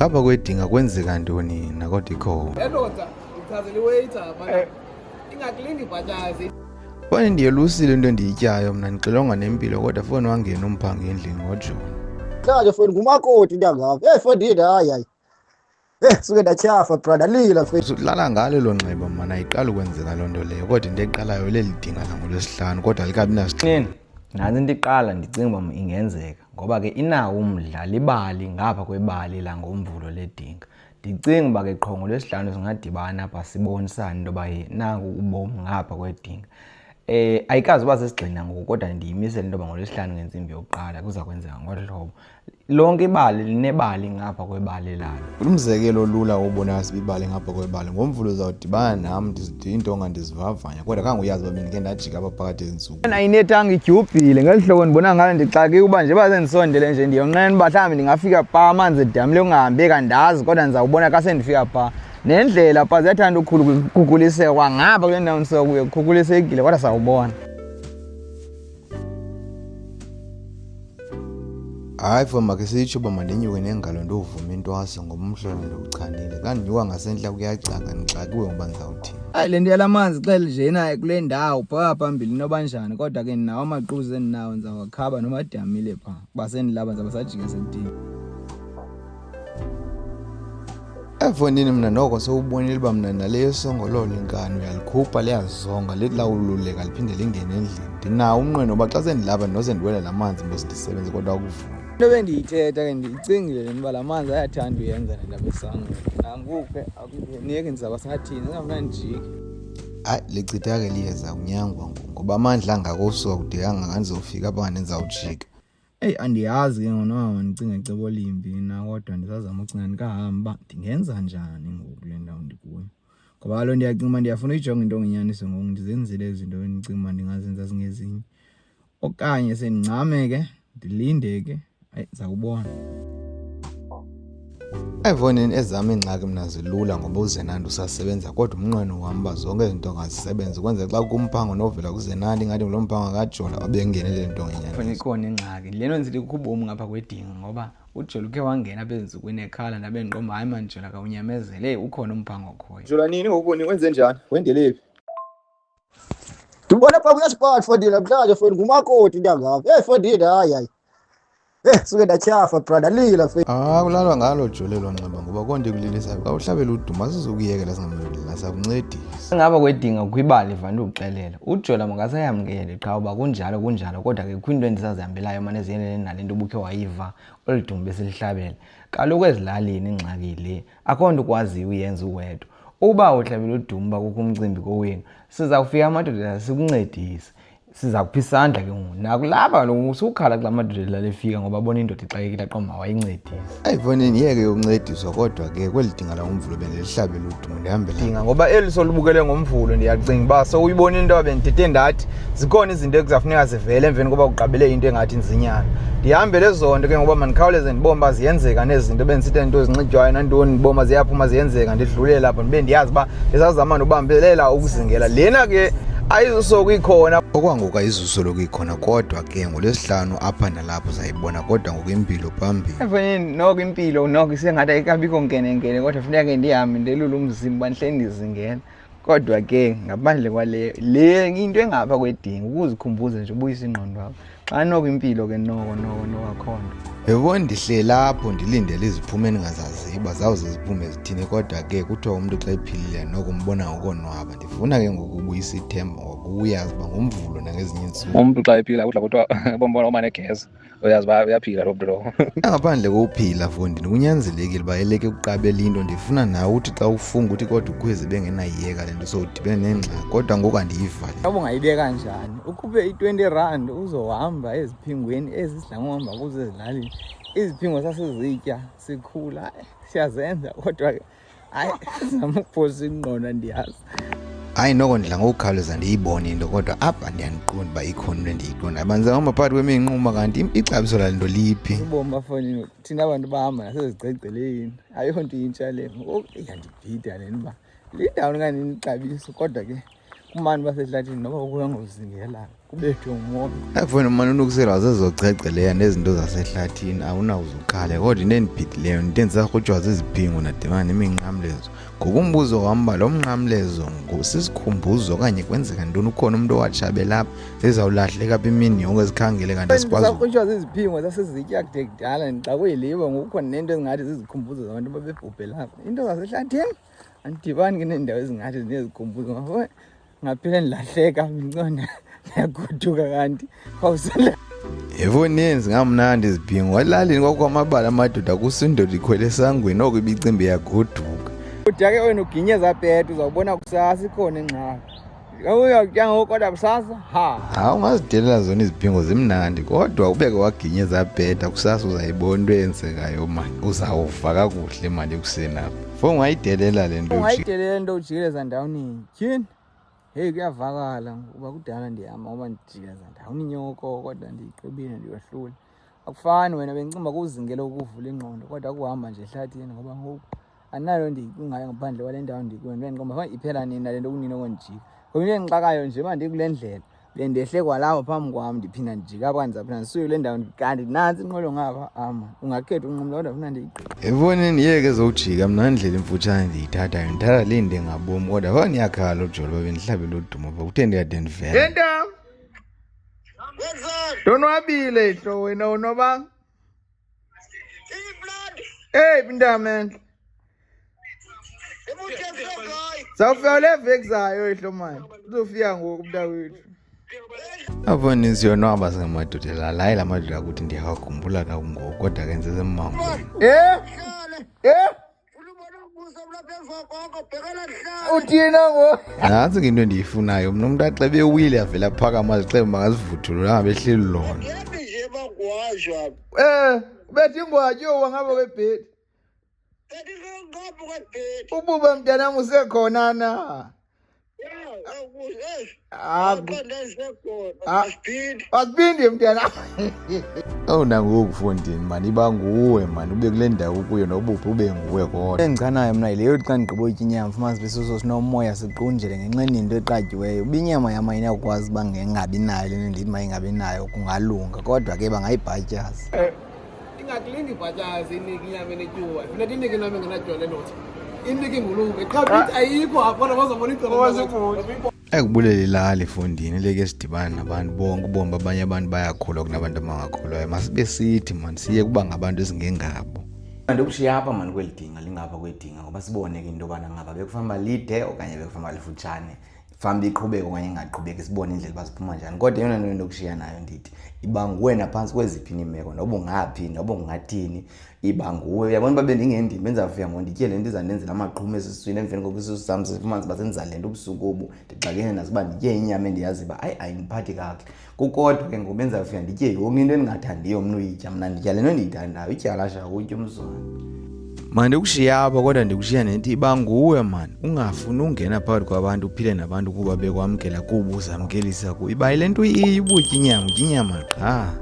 Ngapha kwedinga kwenzeka ntoni na kodwa ikhona. Le ndoda ichazela iwaiter bana ingakulindi ibhatyazi. Foni ndiyelusile into endiyityayo mna ndixilonga nempilo kodwa foni wangena umphangi endlini ngojona. Mhlanje foni ngumakoti ntangam. Hey fondini hayi hayi. Eh suke ndatyhafa bra ndalila mfethu. Lala ngalo elo nxeba mna ayiqali ukwenzeka loo nto leyo kodwa into eqalayo leli dinga langolwesihlanu kodwa likabi nasixini. Nantsi into iqala ndicinga uba ingenzeka ngoba ke inawo umdla libali ngapha kwebali langomvulo ledinga. Ndicinga uba ke qho ngolwesihlanu singadibana apha sibonisane into yoba nanku ubomi ngapha kwedinga. Ayikazi uba sisigxina ngoku kodwa ndiyimisele into yoba ngolwesihlanu ngentsimbi yokuqala kuza kwenzeka ngolu hlobo. Lonke ibali linebali ngapha kwebali lalo. Umzekelo olula wobonakalisa uba ibali ngapha kwebali, ngoMvulo uzawudibana nam iintonga ndizivavanya kodwa khange uyazi uba bendikhe ndajika apha phakathi ezintsukwini. Ayinethanga idyubhile ngeli hlobo ndibona ngalo ndixakile uba njengoba sendisondele nje ndiyonqena uba mhlawumbi ndingafika phaa amanzi edamile kungahambeki andazi kodwa ndizawubona xa sendifika phaa. Nendlela phaa ziyathanda ukukhukuliseka kwangapha kule ndawo ndisuka kuyo kukhukulisekile kodwa sawubona. Hayi fo makhe sitsho uba mandinyuke nengalo ndovuma intwaso ngoba umhlolo ndiwuchanile. Xa ndinyuka ngasentla kuyacaca ndixakiwe ngoba ndizawuthini. Hayi le nto yala manzi xele njena kule ndawo phaa phambili inoba njani kodwa ke ndinawo amaquzu endinawo ndizawakhaba noba adamile phaa kuba sendilapha ndizawube sajike sekudini. Efondini mna noko sowubonile uba mna nale yesongololo inkani uyalikhupha liyazonga lithi lawululeka liphinde lingene endlini. Ndinawo umnqweno uba xa sendilapha ndinose ndiwele la manzi mos ndisebenze kodwa akuvumi. Into bendiyithetha ke ndiyicingile le nto uba la manzi ayathanda uyenza le ndaba esangweni. Nangoku ke akungeneki ndizawuba sathini ndingafuna ndijike. Hayi lichithake liyeza kunyangwa ngoku ngoba amandla angako usuka kude kangaka ndizofika apha kanti ndizawujika. Eyi andiyazi ke ngoku noba mandicinge cebo limbi na kodwa ndisazama ucinga ndikahambi uba ndingenza njani ngoku kule ndawo ndikuyo. Ngoba kaloku ndiyacinga uba ndiyafuna uyijonga into ngenyaniso ngoku ndizenzile ezi zinto bendicinga uba ndingazenza zingezinye. Okanye sendincame ke ndilinde ke, hayi ndiza kubona. Efowunini ezam iingxaki mna zilula ngoba uZenandi usasebenza kodwa umnqweno wam uba zonke ezi ntonga zisebenze ukwenzela xa kukho umphango novela kuZenandi ingathi ngulo mphango akajola abengenele le ntonga Khona enyaniso. ikhona ingxaki lena ndisithi kukho ubomi ngapha kwedinga ngoba uJola ukhe wangena apha ezintsukwini ekhala ndabe ndiqomba hayi mani Jola khawunyamezele heyi ukhona umphango okhoyo. Jola nini ngoku wenze njani? Wendele phi? Ndibona phaa kuyasiphatha fondini namhlanje foni ngumakoti ntangam. Hey fondini hayi hayi. Eh suke ndatyhafa bra ndalila mfethu. Ah kulalwa ngalo jole lo nxeba ngoba konke ekulilesayo xa uhlabela uduma asizukuyekela singamalila sakuncedisa. Ngapha kwedinga kwibali vane ukuxelela uJola makasayamkele qha uba kunjalo kunjalo kodwa ke kukho into endisazihambelayo mane eziyelele nale nto ubukhe wayiva olu dumo besilihlabela. Kaloku ezilalini ingxaki yile akho nto ukwaziyo uyenza uwedwa. Uba uhlabela udumo uba kukho umcimbi kowenu siza kufika amadoda sikuncedise. Siza kupha isandla ke ngoku nakulapha kaloku usukhala kula madoda elala efika ngoba abona indoda ixakekile aqomba wayincedisa. Hayi fonini yeke yokuncediswa kodwa ke kweli dinga langomvulo bendilihlabela udumo ndihambela. Dinga ngoba eli solubukele ngomvulo ndiyacinga uba sowuyibona into bendithethe ndathi zikhona izinto ekuzafuneka zivele emveni koba kuqabele into engathi nzinyana. Ndihambele ezo nto ke ngoba mandikhawuleze ndibone uba ziyenzeka nezi zinto bendisithi nto zinxitywayo nantoni ndibone uba ziyaphuma ziyenzeka ndidlulele lapho ndibe ndiyazi uba ndisazama nobambelela ukuzingela lena ke ayizusoloko ikhona. Okwangoku ayizusoloko ikhona kodwa ke ngolwesihlanu apha nalapho uzayibona kodwa ngoku impilo phambili. Emveni noko impilo noko isengathi ayikabikho nkenenkene kodwa funeka ke ndihambe ndelule umzimba uba ndihleli ndizingela. Kodwa ke ngaphandle kwaleyo le into engapha kwedinga ukuzikhumbuza nje ubuyise ingqondo yakho. Xa noko impilo ke noko noko noko akho nto. Yebo ndihleli apho ndilindele iziphumo endingazaziyo uba zawuze ziphume zithini kodwa ke kuthiwa umntu xa ephilile noko umbona ngokonwaba. Ndifuna ke ngoku ubuyisa ithemba ngokuyazi uba ngomvulo nangezinye iintsuku. Umntu xa ephila kudla kuthiwa bombona uma negezi uyazi uba uyaphila loo mntu lowo. Ngaphandle kokuphila fondini kunyanzelekile uba eleke kuqabela into ndifuna nawe uthi xa ufunga uthi kodwa ukhwezi bengenayiyeka le nto sowudibene nengxaki kodwa ngoku andiyivali. Noba ungayibeka njani ukhuphe i-20 rand uzohamba eziphingweni ezi sidla ngohamba kuzo ezilalini iziphingo sasizitya sikhula hayi siyazenza kodwa ke hayi zama ukuphosa ingqondo andiyazi. Hayi noko ndidla ngokukhawuleza ndiyibone into kodwa apha ndiyandiqonda uba ikhona into endiyiqondayo. Bandizama phakathi kweminquma kanti ixabiso lale nto liphi. Ubomi bafowunini thina bantu bahamba nasezigcegceleni ayonto intsha le ngoku iyandibhida le nto uba le ndawo inganini ixabiso kodwa ke kumane basehlathini noba ukuya ngozingela Ubethwe ngumoya. Afona mani unokuselwa zezocece nezinto zasehlathini awunawuze ukhale kodwa into endibhidileyo into endisarhutywa ziziphingo nadibana neminqamlezo. Ngoku umbuzo wam uba lo mnqamlezo sisikhumbuzo okanye kwenzeka ntoni ukhona umntu owatshabela apha zizawulahleka apha imini yonke zikhangele kanti asikwazi. Ndisarhutywa ziziphingo sasizitya kude kudala ndixa kuyiliwe ngoku khona nento ezingathi zizikhumbuzo zabantu babebhubhela apha. Into zasehlathini andidibani ke neendawo ezingathi zinezikhumbuzo ngafo ngaphela ndilahleka mncona ndiyagoduka kanti khawusela. Efowunini zingamnandi izibhingo elalini kwakukho amabala amadoda kusindoda ikhwele esangweni oko ibicimbi yagoduka. Uda ke wena uginye zapeta uzawubona kusasa ikhona ingxaki. Uyakutya ngoku kodwa kusasa ha. Hawu ungazidelela zona izibhingo zimnandi kodwa ubeke waginye zabheda kusasa uzayibona into eyenzekayo mani uzawuva kakuhle mani ekuseni apha. Fo ungayidelela le nto. Ungayidelela into ujikeleza ndawoni tyhini. Heyi kuyavakala ngokuba kudala ndihamba ngoba ndijikeleza ndawoni nyoko kodwa ndiyiqibile ndiyohlula. Akufani wena bendicimba kuzingela ukuvula ingqondo kodwa kuhamba nje ehlathini ngoba ngoku andinayo ndiyicingayo ngaphandle kwale ndawo ndikuyo. Ndibe ndiqonda uba iphela nini nale nto kunini okondijika. Ngoba into endixakayo nje uba ndikule ndlela bendehle kwalapha phambi kwam ndiphinda ndijika apha ndizawuphinda ndisuke kule ndawo kanti nantsi inqwelo ngapha ama ungakhetha unqumla kodwa funa ndiyigqibe. Efowunini yeke ezowujika mna ndlela imfutshane ndiyithathayo ndithatha le nde ngabom kodwa fani iyakhala ujolo uba bendihlabele udumo pha kuthe ndikade ndivela. Entam ndonwabile ihlo wena unobanga eyi mntamentle sawufika le veki zayo ihlo mani uzofika ngoku mntakwethu. Afowunini siyonwaba singamadoda elala hayi la madoda akuthi ndiyawakhumbula kakungoku kodwa ke ndisesemmangweni. Eh? Eh? Uthina ngoku? Nantsi ke into endiyifunayo mna umntu axa ebewile avele aphakame azixele makazivuthulule angabe ehleli lona. Eh, ubetha ingwatyu yowa ngapha kwebhedi. Ububa mntanam usekhona na? Ah, Asibindi mntanam. Owu nangoku fondini mani iba nguwe mani ube kule ndawo ukuyo nobuphi ube nguwe kodwa. Endichanayo mna yile yothi xa ndigqiba utya inyama fumanise uba isisu sinomoya siqunjele ngenxa enento eqatyiweyo. Uba inyama yam ayinawukwazi uba ngengabi nayo le nto ndithi mayingabi nayo kungalunga kodwa ke bangayibhatyaza. Ingakulingi ibhatyazi inike inyama enetyuwa. Funeka inike inyama engenatyuwa le ndoda. Inike ingulube. Qha bithi ayikho apha kodwa bazobona icala. Ayikubulela ilali fondini leke sidibana nabantu bonke ubomi abanye abantu bayakholwa kunabantu abangakholwayo masibe sithi mani siye kuba ngabantu esingengabo. Ndikushiya apha mani kweli dinga lingapha kwedinga ngoba sibone ke into yobana ngaba bekufanele uba lide okanye bekufanele uba lifutshane. Fanuba iqhubeke okanye ingaqhubeki sibone indlela uba ziphuma njani. Kodwa eyona nto endinokushiya nayo ndithi iba nguwe naphantsi kweziphi iimeko noba ungaphi noba ungathini iba nguwe. Uyabona uba bendingendimi bendizawufika ngoku nditye le nto izandenzela amaqhuma esiswini emveni koko isisu sam sifumanise uba senza le nto ubusuku obu ndixakene nazo uba nditye inyama endiyaziyo uba hayi ayindiphathi kakuhle. Kukodwa ke ngoku bendizawufika nditye yonke into endingathandiyo mna uyitya mna nditya le nto ndiyithandayo ityalasha kutya umzwana. Mandikushiye apha kodwa ndikushiya nento iba nguwe mani ungafuni ungena phakathi kwabantu uphile nabantu kuba bekwamkela kuba uzamkelisa kubo iba yile nto iyiyo ubutya inyama utya inyama qha.